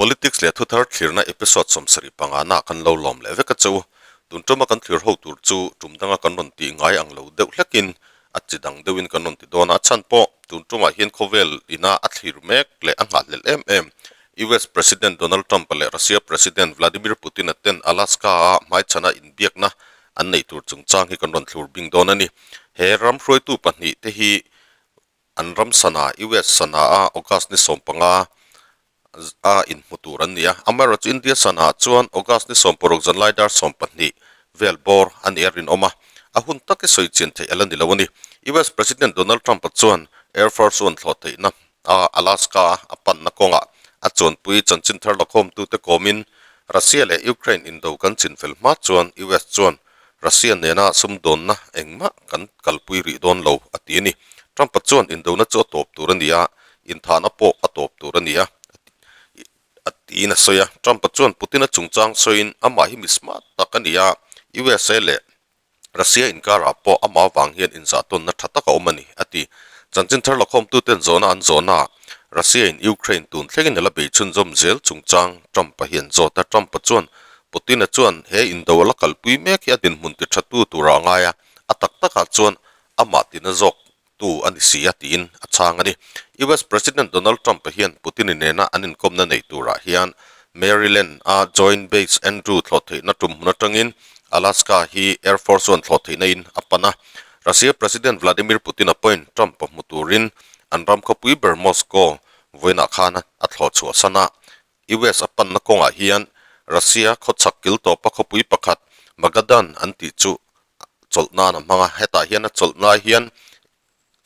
Politics leh thuthar thlirna episode 75 na kan lo lawm leh vek a che u. Tun tuma kan thlir ho tur chu tum danga kan rawn tih ngai ang lo deuh hlekin a chi dang deuhin kan rawn ti dawn a. A chhan pawh tun tumah hian khawvel ina a thlir mek leh a nghahhlelh em em US President Donald Trump-a leh Russia President Vladimir Putin-a ten Alaska-a hmaichhana inbiakna an neih tur chungchang hi kan rawn thlur bing dawn a ni. He ram hruaitu pahnih te hi an ram sana, US sana a August ni 15 a inhmu tur an ni a. Amaherawhchu India sana chuan August ni 16 zan lai dar 12 vel bawr a nih a rinawm a, a hun tak hi sawi chian theih a la ni lo a ni. US President Donald Trump-a chuan Air Force One thlawh theihna a Alaska a panna kawngah a chuanpui chanchin thar lakhawmtute kawmin Russia leh Ukraine indo kan chinfel hma chuan US chuan Russia nena sumdawnna engmah kan kalpui rih dawn lo a ti a ni. Trump-a chuan indona chu a tawp tur a ni a, inthahna pawh a tawp tur a ni a, a tiin a sawi a. Trump-a chuan Putin-a chungchang sawiin amah hi mi smart tak a ni a, USA leh Russia inkarah pawh amah avang hian inzahtawnna tha tak a awm a ni, a ti. Chanchin thar lakhawmtuten zawhna an zawhnaah Russia-in Ukraine tun thlengin a la bei chhunzawm zel chungchang Trump-a hi an zawt a. Trump-a chuan Putin-a chuan he indo a la kalpui mek hi a dinhmun ti thatu turah a ngai a, a tak takah chuan amah tina zawk tu a ni si a tiin a chhang a ni. US President Donald Trump-a hian Putin-i nena an inkawmna neih turah hian Maryland-a Joint Base Andrew thlawh theihna tum hmun atangin Alaska hi Air Force One thlawh theihna in a pan a. Russia President Vladimir Putin-a pawhin Trump-a hmu turin an ram khawpui ber Moscow vawiinah khan a thlawh chhuahsan a. US a panna kawngah hian Russia khawchhak kil tawpa khawpui pakhat Magadan an tih chu chawlh nan a hmang a. Hetah hian a chawlh lai hian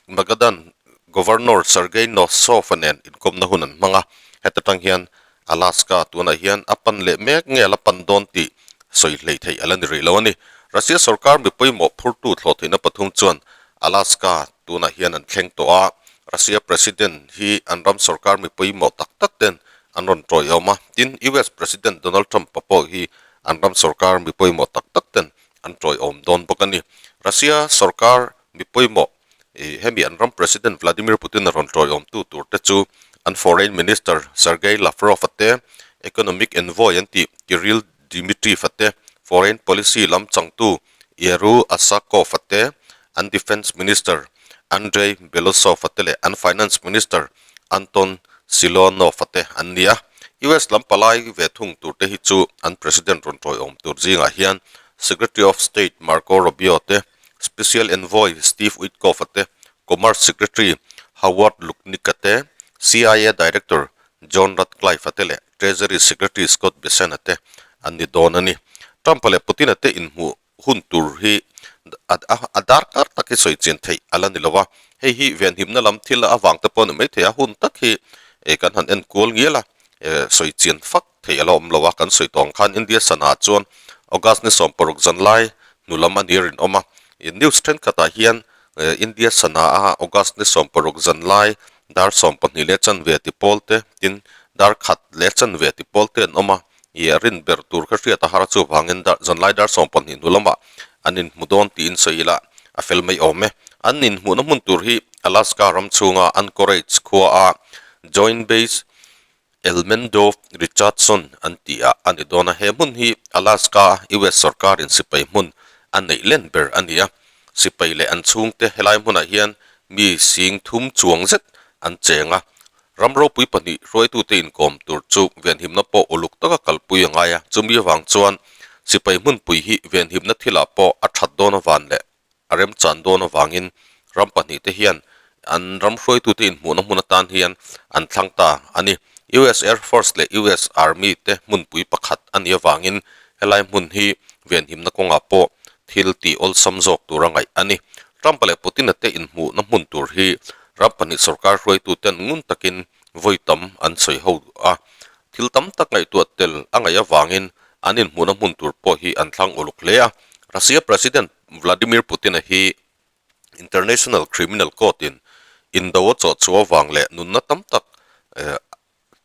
Magadan Governor Sergei Nosov-a nen inkawmna hun an hmang a. Heta tang hian Alaska tunah hian a pan leh mek nge a la pan dawn tih sawi hlei theih a la ni rih lo a ni. Russia sorkar mi pawimawh phurtu thlawh theihna pathum chuan Alaska tunah hian an thleng tawh a, Russia President hi an ram sorkar mi pawimawh tak tak ten an rawn tawiawm a, tin US President Donald Trump-a pawh hi an ram sorkar mi pawimawh tak tak ten an tawiawm dawn bawk a ni. Russia sorkar mi pawimawh hemi an ram President Vladimir Putin-a rawn tawiawmtu tur te chu an Foreign Minister Sergei Lavrov-a te, Economic Envoy an tih Kirill Dmitriev-a te, Foreign Policy lam changtu Yeru Asakov-a te, an Defence Minister Andrei Belousov-a te leh an Finance Minister Anton Siluanov-a te an ni a. US lam palai ve thung tur te hi chu an President rawn tawiawm tur zingah hian Secretary of State Marco Rubio te, Special Envoy Steve Witkoff-a te, Commerce Secretary Howard Lutnick-a te, CIA Director John Ratcliffe-a te leh Treasury Secretary Scott Bessent-a te an ni dawn a ni. Trump-a leh Putin-a te inhmuh hun tur hi a darkar tak hi sawi chian theih a la ni lo a, hei hi venhimna lam thil avang te pawh a ni maithei a, hun tak hi kan han en kual ngial a, sawi chian fak theih a la awm lo a, kan sawi tawh ang khan India sana chuan August ni 16 zan lai hnu lam a ni rinawm a, news thenkhatah hian India sana a August ni 16 zan lai dar 12 leh chanve ti pawl te tin dar khat leh chanve ti pawl te an awm a, ih a rin ber tur kha hriat a har chuvangin dar zanlai dar 12 hnu lamah an inhmu dawn tiin sawi ila a fel mai awm e. An inhmuhna hmun tur hi Alaska ram chhunga Anchorage khua a Joint Base Elmendorf Richardson an tih ah a ni dawn a, he hmun hi Alaska a US sorkarin sipai hmun a neih len ber a ni a, sipai leh an chhungte helai hmunah hian mi sing thum chuang zet an cheng a, ram ropui pahnih hruaitute inkawm tur chu venhimna pawh uluk taka kalpui a ngai a, chumi avang chuan sipai hmunpui hi venhimna thilah pawh a that dawn avan leh a remchan dawn avangin ram pahnihte hian an ram hruaitute inhmuhna hmun atan hian an thlang ta a ni. US Air Force leh US Army te hmunpui pakhat a nih avangin helai hmun hi venhimna kawngah pawh thil tih awlsam zawk tur a ngaih a ni. Trump-a leh Putin-a te inhmuhna hmun tur hi ram pahnih sorkar hruaituten ngun takin vawi tam an sawi ho a. Thil tam tak ngaihtuah tel a ngaih avangin an inhmuhna hmun tur pawh hi an thlang uluk hle a. Russia President Vladimir Putin-a hi International Criminal Court-in indo a chawh chhuah avang leh nunna tam tak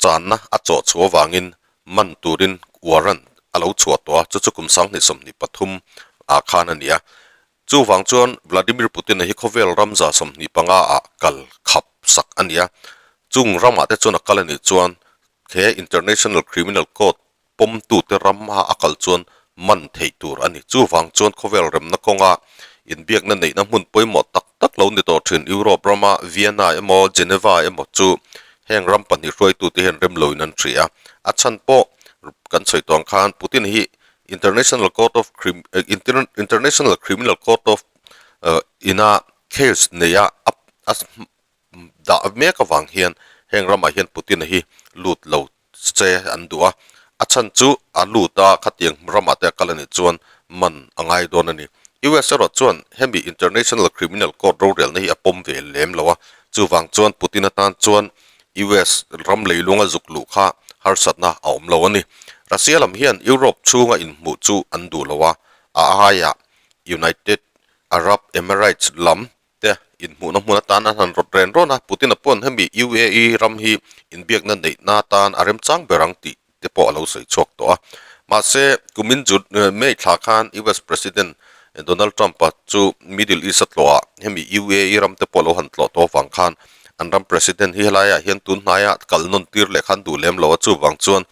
channa a chawh chhuah avangin man turin warrant a lo chhuah tawh a, chu chu kum 2023 ah khan a ni a. Chuvang chuan Vladimir Putin-a hi khawvel ram 125 ah kal khap sak a ni a, chung ramah te chuan a kal a nih chuan He International Criminal Court pawmtute rama a kal chuan man theih tur a ni. Chuvang chuan khawvel remna kawnga inbiakna neihna hmun pawimawh tak tak lo ni tawh thin Europe rama Vienna emaw Geneva emaw chu heng ram pahnih hruaitute hian rem loin an hria a. A chhan pawh kan sawi tawh ang khan Putin hi International Court of International Criminal Court of ina case neia a dah mek avang hian heng ramah hian Putin-a hi lut lo che an duh a, a chhan chu a lut a khatiang ramah te a kal a nih chuan man a ngai dawn a ni. US erawh chuan hemi International Criminal Court rorelna hi a pawm ve lem lo a, chuvang chuan Putin atan chuan US ram leilunga zuk luh kha harsatna a awm lo a ni. Russia lam hian Europe chhunga inhmuh chu an duh lo a, a aiah United Arab Emirates lam te inhmuhna hmun atan an han rawt ren rawn a, Putin-a pawn hemi UAE ram hi inbiakna neihna atan a remchang ber ang tih te pawh a lo sawi chhuak tawh a. Mahse, kumin June, May thla khan US President Donald Trump-a chu Middle East a tlawh a, hemi UAE ram te pawh a lo han tlawh tawh avang khan an ram President hi helaiah hian tun hnaiah kal nawn tir leh khan duh lem lo a, chuvang chuan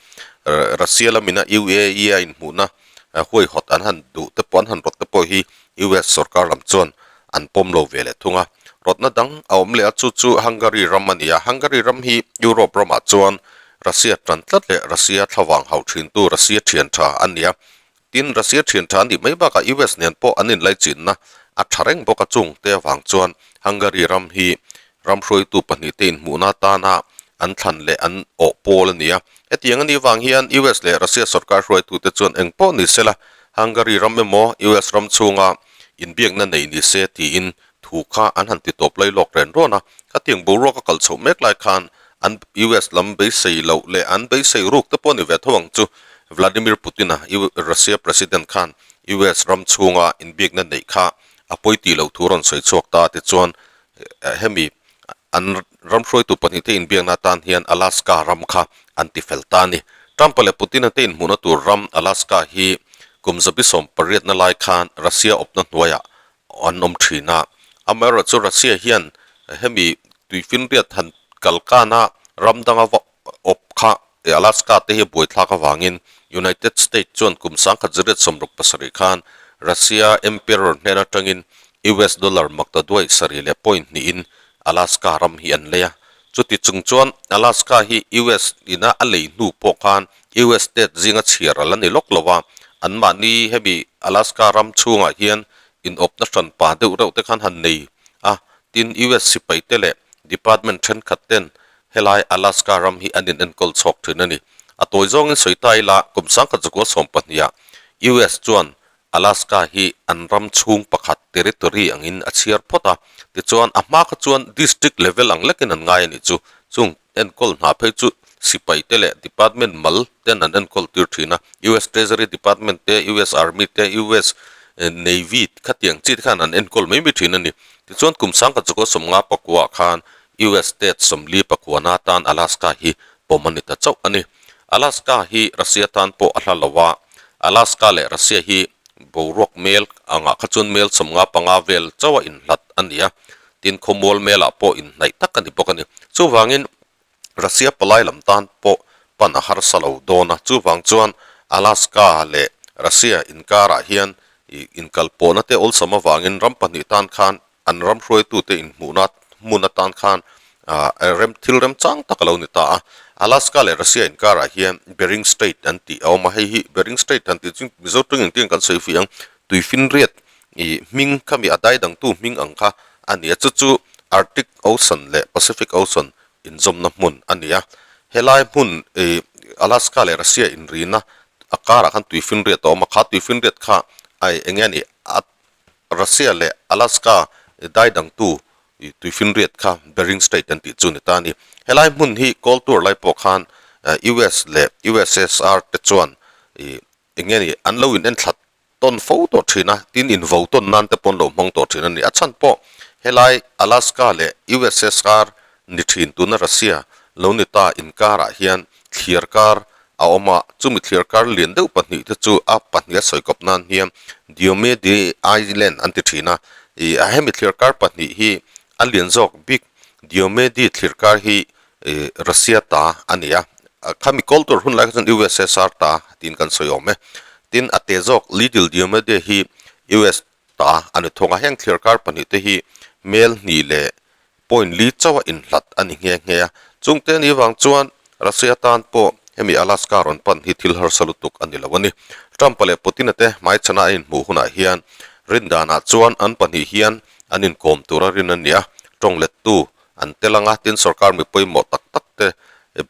Russia lamina UAE a inhmuhna huaihawt an han duh te pawh an han rawt te pawh hi US sorkar lam chuan an pawm lo ve leh thung a. Rawtna dang a awm leh a, chu chu Hungary ram a ni a. Hungary ram hi Europe ramah chuan Russia tan tlat leh Russia thlavang hauh thintu Russia thian tha a ni a. Tin, Russia thian tha a nih mai bakah US nen pawh an inlaichinna a tha reng bawk a chung te avang chuan Hungary ram hi ram hruaitu pahnihte inhmuhna atana an thlan leh an awh pawl a ni a. Hetiang a nih vang hian US leh Russia sorkar hruaitute chuan eng pawh ni sela Hungary ram emaw US ram chhunga inbiakna nei ni se tiin thu kha an han ti tawp lai lawk ren rawn a. Khatiang boruak a kal chhoh mek lai khan an US lam beisei loh leh an beisei ruk te pawh ni ve tho ang chu Vladimir Putin-a Russia President khan US ram chhunga inbiakna neih kha a pawi tih loh thu rawn sawi chhuak ta tichuan hemi an ram hruaitu pahnihte inbiakna atan hian Alaska ram kha an ti fel ta a ni. Trump-a leh Putin-a te inhmuhna tur ram Alaska hi kum zabi sawm pariatna lai khan Russia awpna hnuaiah an awm thin a. Amaherawhchu Russia hian hemi tuifinriat han kalkana ram danga va awp kha Alaska te hi a buaithlak avangin United States chuan kum 1967 khan Russia Emperor hnen atangin US dollar makta duai sarih leh point hnihin Alaska ram hi an lei a. Chuti chung chuan Alaska hi US ina a lei hnu pawh khan US state zinga chhiar a la ni lawk lo a, anmahni hemi Alaska ram chhungah hian inawpna hranpa deuh reuh te khan han nei a, tin US sipai te leh department thenkhat ten Helai Alaska ram hi an inenkawl chhawk thin a ni. A tawi zawngin sawi ta ila, kum 1912 ah US chuan Alaska hi an ram chhung pakhat, territory, angin a chhiar phawt a. Tichuan, a hma kha chuan district level ang lekin an ngai a nih chu. Chung enkawl hna phei chu sipai te leh department mal ten an enkawl tir thin a. US Treasury Department te, US Army te, US Navy khatiang chi te khan an enkawl mai mai thin a ni. Tichuan, kum 1959 ah khan US state sawmli pakuana atan Alaska hi pawm a ni ta chauh a ni. Alaska hi Russia tan pawh a hla lo a, Alaska leh Russia hi boruak mel angah kha chuan mel 55 vel chauh a inhlat a ni a, tin khawmual melah pawh inhnaih tak a ni bawk a ni. Chuvangin Russia palai lam tan pawh pan a harsa lo dawn a, chuvang chuan Alaska leh Russia inkarah hian inkalpawhna te awlsam avangin ram pahnih tan khan An ram hruaitute inhmuhna hmun atan khan rem thil remchang tak a lo ni ta a. Alaska leh Russia inkarah hian Bering Strait an tih a awm a, hei hi Bering Strait han tih chu Mizo tawng engtin kan sawi fih ang, tuifinriat ih hming khami a daidangtu hming ang kha a ni a, chu chu Arctic Ocean leh Pacific Ocean inzawmna hmun a ni a. Helai hmun ih Alaska leh Russia inrina a karah khan tuifinriat a awm a, kha tuifinriat kha ai eng nge a nih a Russia leh Alaska daidangtu tuifinriat kha Bering Strait an tih chu ni ta a ni. Helai hmun hi Cold War lai pawh khan US leh USSR te chuan eng nge ni an lo inenthlat tawn fo tawh thin a, tin invo tawn nan te pawh an lo hmang tawh thin a ni. A chhan pawh helai Alaska leh USSR ni thin tuna Russia lo ni ta inkarah hian thliar kar a awm a, chumi thliar kar lian deuh pahnih te chu a pahnih a sawi kawp nan hian Diomede Island an ti thin a, ih hemi thliar kar pahnih hi a lian zawk bik Diomede thliar kar hi ih Russia ta a ni a. Khami Cold War hun lai kha chuan USSR ta tiin kan sawi awm e. Tin, a te zawk Little Diomede hi US ta a ni thung a, heng thliarkar pahnihte hi mel hnih leh point li chauha inhlat a ni nghe nghe a. Chungte ni vang chuan Russia tan pawh hemi Alaska rawn pan hi thil harsa lutuk a ni lo a ni. Trump-a leh Putin-a te hmaichhana a inhmuh hunah hian rindanah chuan an pahnih hian an inkawm tura rin a ni a, tawng lettu an tel anga tin sorkar mi pawimawh tak tak te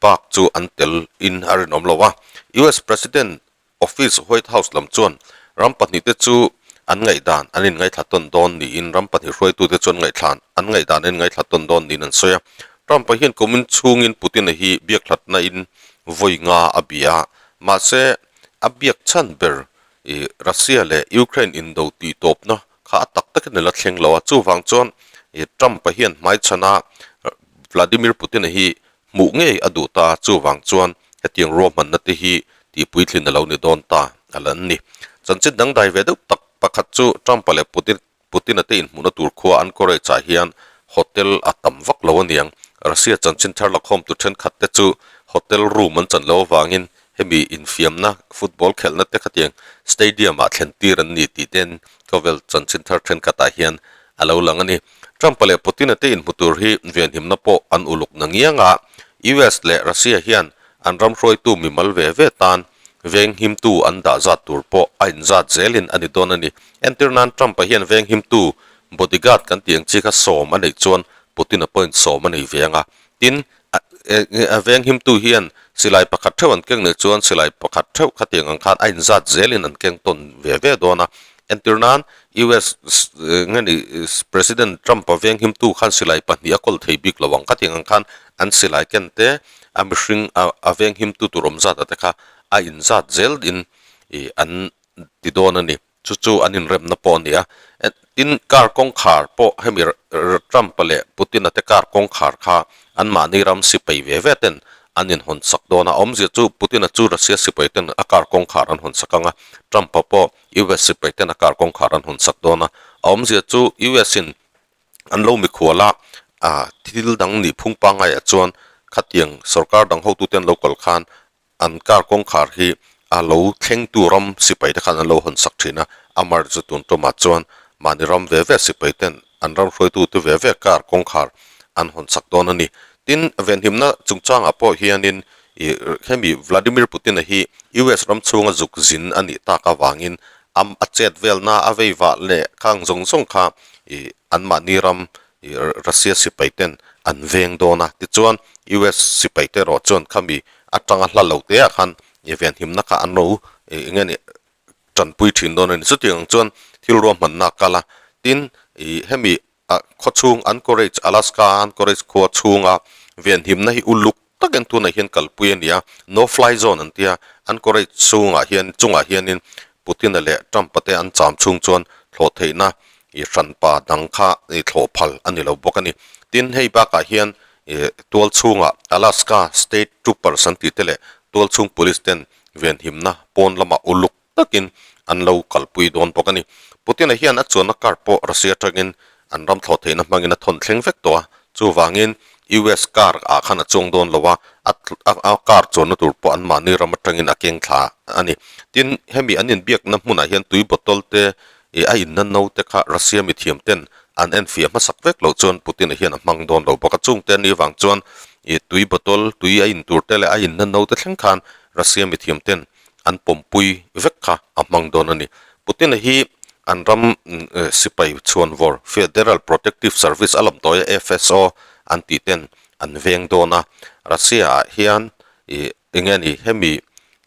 bak chu an tel in a rinawm lo a. US President Office White House lam chuan ram pahnih te chu an ngaihdan an inngaithla tawn dawn niin ram pahnih hruaitute chu an ngaihthlan an ngaihdan an inngaithla tawn dawn niin an sawi a. Trump-a hian kumin chhungin Putin-a hi biakhlatna in vawi nga a bia a, mahse a biak chhan ber i Russia leh Ukraine indo tih tawpna kha a tak takin a la thleng lo a, chuvang chuan i Trump-a hian hmaichhana Vladimir Putin-a hi hmuh ngei a duh ta, chuvang chuan hetiang ruahmanna te hi tihpuitlin a lo ni dawn ta a la ni. Chanchin dangdai ve deuh tak pakhat chu Trump-a leh Putin Putin-a te inhmuhna tur khua Anchorage-ah hian hotel a tam vak lo aniang. Russia chanchin thar lakhawmtu thenkhat te chu hotel room an chan lo avangin hemi infiamna football khelhna te khatiang stadium-ah thlen tir an ni tih ten khawvel chanchin thar thenkhatah hian a lo lang a ni. Trump-a leh Putin-a te inhmu tur hi venhimna pawh an uluk na ngiang a, US leh Russia hian an ram hruaitu mimal ve ve tan venghimtu an dah zat tur pawh a inzat zelin a ni dawn a ni. Entir nan Trump-a hian venghimtu bodyguard kan tih ang chi kha sawm a neih chuan Putin-a pawhin sawm a nei ve ang a. Tin, a venghimtu hian silai pakhat theuh an keng neih chuan silai pakhat theuh khatiang ang khan a inzat zelin an keng tawn ve ve dawn a. Entir nan US nge ni President Trump-a venghimtu khan silai pahnih a kawl thei bik lo ang khatiang ang khan an silai ken te a mihring a venghimtu tur awm zat te kha a inzat zel in ih an ti dawn a ni. Chu chu an inremna pawh a ni a. Tin, car kawngkhar pawh hemi Trump-a leh Putin-a te car kawngkhar kha anmahni ram sipai ve ve ten an inhawn sak dawn a. Awmzia chu Putin-a chu Russia sipai ten a car kawngkhar an hawn sak ang a, Trump-a pawh US sipai ten a car kawngkhar an hawn sak dawn a. A awmzia chu US-in an lo mikhual a, thil dang nih phung pangaiah chuan khatiang sorkar dang hotute an lo kal khan An car kawngkhar hi a lo thlengtu ram sipai te khan an lo hawn sak thin a, Amar chu tun tumah chuan mahni ram ve ve sipai ten an ram hruaitu te ve ve car kawngkhar an hawn sak dawn a ni. Tin, venhimna chungchangah pawh hianin ih hemi Vladimir Putin-a hi US ram chhunga zuk zin a nih tak avangin am a chet velna a vei vah leh khang zawng zawng kha ih anmahni ram Russia sipai ten an veng dawn a, tichuan US sipai te erawh chuan khami atanga hla lo te ah khan venhimna kha an lo eng nge ni tanpui thin dawn a ni. Chutiang ang chuan thil ruahmanna a kal a, tin ih hemi ah khawchhung Anchorage, Alaska Anchorage khua chhunga venhimna hi uluk takin tunah hian kalpui a ni a, no fly zone an tia, Anchorage chhungah hian chungah hianin Putin-a leh Trump-a te an cham chhung chuan thlawh theihna ih hranpa dang kha ih thlawh phal a ni lo bawk a ni. Tin, hei bakah hian ih tual chhungah Alaska State Troopers an tih te leh tual chhung police ten venhimna pawn lamah uluk takin an lo kalpui dawn bawk a ni. Putin-a hian a chuanna car pawh Russia atangin an ram thlawh theihna hmangin a thawn thleng vek tawh a, chuvangin US car ah khan a chuang dawn lo a, a car chuanna tur pawh anmahni ram atangin a keng thla a ni. Tin, hemi an inbiakna hmunah hian tui bottle te ih a inna no te kha Russia mithiam ten an enfiah hmasak vek loh chuan Putin-a hian a hmang dawn lo bawk a, chungte a nih vang chuan ih tui bottle, tui a in tur te leh a inna no te thleng khan Russia mithiam ten an pawmpui vek kha a hmang dawn a ni. Putin-a hi an ram sipai chhuanvawr Federal Protective Service a lamtawia FSO an tih ten an veng dawn a. Russia-ah hian ih eng nge ni hemi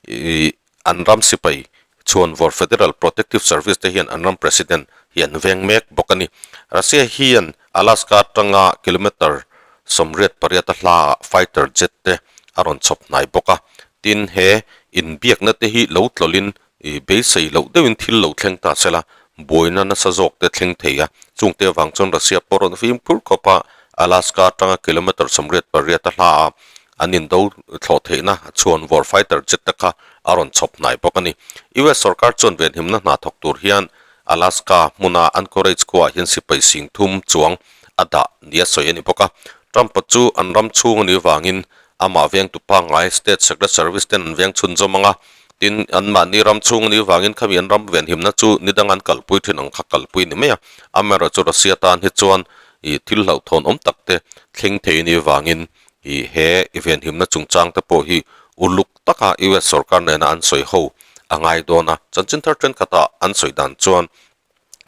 ih an ram sipai chhuanvawr Federal Protective Service te hian an ram President hi an veng mek bawk a ni. Russia hian Alaska atanga kilometer 88 a hlaah fighter jet te a rawn chhawp hnai bawk a. Tin, he inbiakna te hi lo tlawlhin ih beisei loh deuhin thil lo thleng ta se la, buaina nasa zawk te thleng thei a. Chungte avang chuan Russia pawh rawn fimkhur khawp a, Alaska atanga kilometer 88 a hla a, an indo thlawh theihna chhuanvawr fighter jet te kha a rawn chhawp hnai bawk a ni. US sorkar chuan venhimna hna thawk tur hian Alaska hmuna Anchorage khuaah hian sipai sing thum chuang a dah nia sawi a ni bawk a. Trump-a chu an ram chhung a nih vangin Amah vengtu pangngai State Secret Service ten an veng chhunzawm ang a, tin, anmahni ram chhung ni vangin khami an ram venhimna chu ni dang an kalpui thin ang kha kalpui ni mai a. Amaherawhchu Russia tan hi chuan ih thil hlauhthawn awm tak te thleng thei ni vangin ih he venhimna chungchang te pawh hi uluk taka US sorkar nena an sawi ho a ngai dawn a. Chanchin thar thenkhatah an sawi dan chuan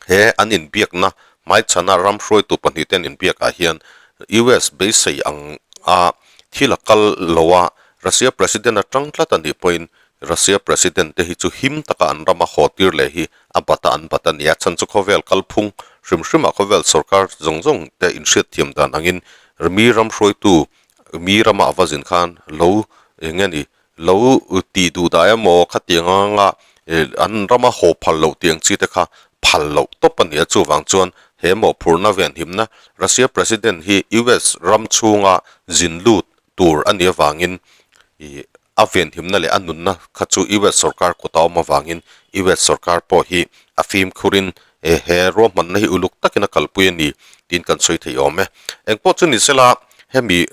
He an inbiakna hmaichhana ram hruaitu pahnihte an inbiakah hian US beisei ang a thil a kal lo a, Russia President a tang tlat a nih pawhin Russia President te hi chu him taka an rama haw tir leh hi a bat a an bat a ni a, chhan chu khawvel kalphung hrim hrimah khawvel sorkar zawng zawng te inhriatthiam dan angin mi ram hruaitu mi rama a va zin khan lo eng nge ni Lo tih duh dah emaw khatiang anga an rama haw phal loh tih ang chi te kha phal loh tawp a ni a, chuvang chuan he mawhphurhna venhimna Russia President hi US ram chhunga zin lut tur a nih avangin ih a venhimna leh a nunna kha chu US sorkar kut a awm avangin US sorkar pawh hi a fimkhurin he ruahmanna hi uluk takin a kalpui a ni tiin kan sawi thei awm e. Engpawh chu ni sela hemi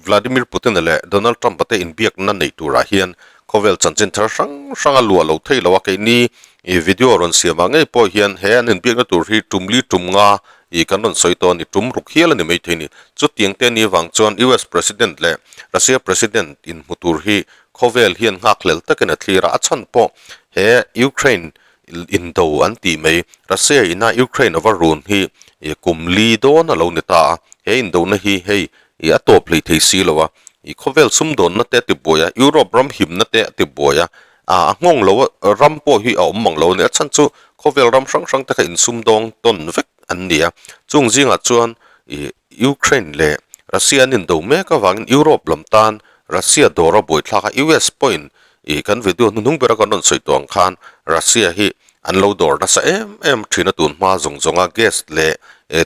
Vladimir Putin-a leh Donald Trump-a te inbiakna neih turah hian khawvel chanchin thar hrang hrang a luah lo thei lo a, keini i video rawn siamah ngei pawh hian he an inbiakna tur hi tum li tum nga i kan rawn sawi tawh a ni, tum ruk hial a ni maithei a ni. Chutiang te ni avang chuan US President leh Russia President inhmu tur hi khawvel hian nghakhlel takin a thlir a, a chhan pawh he Ukraine indo an tih mai. Russia ina Ukraine ava run hi kum li dawn a lo ni ta a, he indona hi hei i a tawp hlei thei si lo a, i khawvel sumdawnna te a ti buai a, Europe ram himna te a ti buai a, a nghawng lo a, ram pawh hi a awm mang lo a ni. A chhan chu khawvel ram hrang hrang te kha insumdawng tawn vek an ni a, chung zingah chuan i Ukraine leh Russia an indo mek avangin Europe lam tan Russia dawr a buaithlak a, US pawhin Ih kan video hnuhnung bera kan rawn sawi tawh ang khan Russia hi an lo dawr nasa em em thin a tun hma zawng zawng a gas leh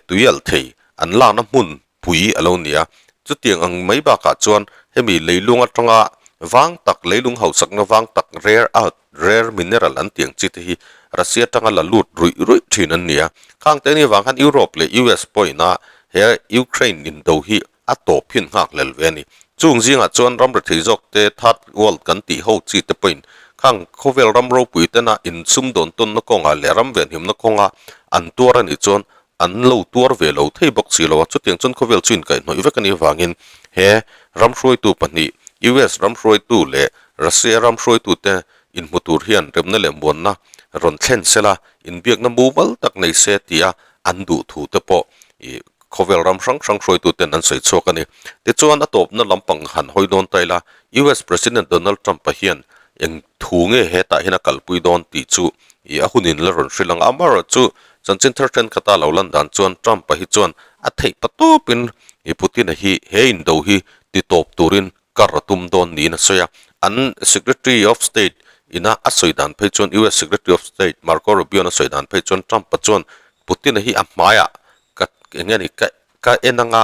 tui alh thei an lakna hmun pui a lo ni a. Chutiang ang mai bakah chuan hemi leilung atanga vang tak leilung hausakna vang tak rare earth rare mineral an tih ang chi te hi Russia atanga la lut ruih ruih thin an ni a. Khang te ni vang khan Europe leh US pawhin a he Ukraine indo hi a tawp hian nghak hlel ve a ni. Chung zingah chuan ram rethei zawk te, third world kan tih ho chi te pawhin khang khawvel ram ropui tena insumdawn tawnna kawngah leh ram venhimna kawnga an tuar a nih chuan an lo tuar ve lo thei bawk si lo a. Chutiang chuan khawvel chu inkaihhnawih vek a nih avangin he ram hruaitu pahnih, US ram hruaitu leh Russia ram hruaitu te inhmu tur hian remna leh muanna rawn thlen sela inbiakna mumal tak nei se tia an duh thu te pawh ih khawvel ram hrang hrang hruaituten an sawi chhuak a ni. Tichuan a tawpna lampang han hawi dawn ta ila, US President Donald Trump-a hian eng thu nge hetah hian a kalpui dawn tih chu ih a hunin la rawn hrilh ang. Amaherawhchu chanchin thar thenkhat a lo lan dan chuan Trump-a hi chuan a theih pa tawpin ih Putin-a hi he indo hi ti tawp turin kar a tum dawn niin a sawi a. An Secretary of State ina a sawi dan phei chuan US Secretary of State Marco Rubio-in a sawi dan phei chuan Trump-a chuan Putin-a hi a hmaiah ka eng nge ni ka ka en anga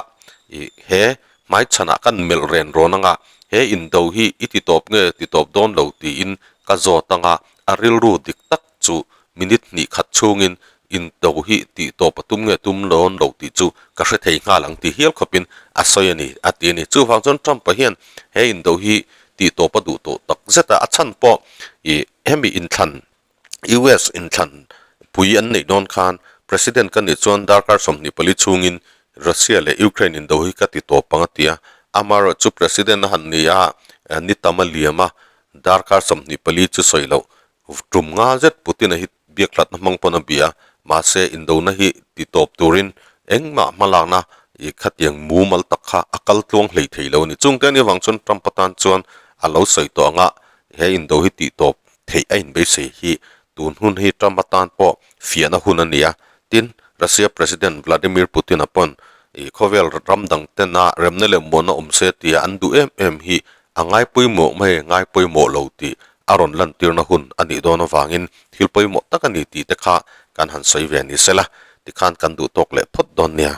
ih he hmaichhanah kan melh ren rawn anga he indo hi i ti tawp nge ti tawp dawn lo tiin ka zawt anga a rilru dik tak chu minute hnih khat chhungin indo hi tih tawp a tum nge tum dawn lo tih chu ka hre thei nghal ang ti hial khawpin a sawi a ni a ti a ni. Chuvang chuan Trump-a hian he indo hi tih tawp a duh tawh tak zet a, a chhan pawh ih hemi inthlan US inthlan pui an neih dawn khan President ka nih chuan darkar 24 chhungin Russia leh Ukraine indo hi ka ti tawp ang a ti a. Amaherawh chu President a han ni a, ni tam a liam a, darkar 24 chu sawi loh tum nga zet Putin-a hi biakhlatna hmang pawn a bia a, mahse indona hi ti tawp turin engmah hmalakna i khatiang mumal tak kha a kal tluang hlei thei lo a ni. Chungte anih avang chuan Trump atan chuan a lo sawi tawh ang a, he indo hi tih tawp theih a inbeisei hi tun hun hi Trump atan pawh fiahna hun a ni a, tin, Russia President Vladimir Putin-a pawn ih khawvel ram dang tena remna leh muanna awm se tia an duh em em hi a ngai pawimawh mai ngai pawimawh lo tih a rawn lantirna hun a nih dawn avangin thil pawimawh tak a ni tih te kha kan han sawi ve ni sela tikhan kan duh tawk leh phawt dawn nia.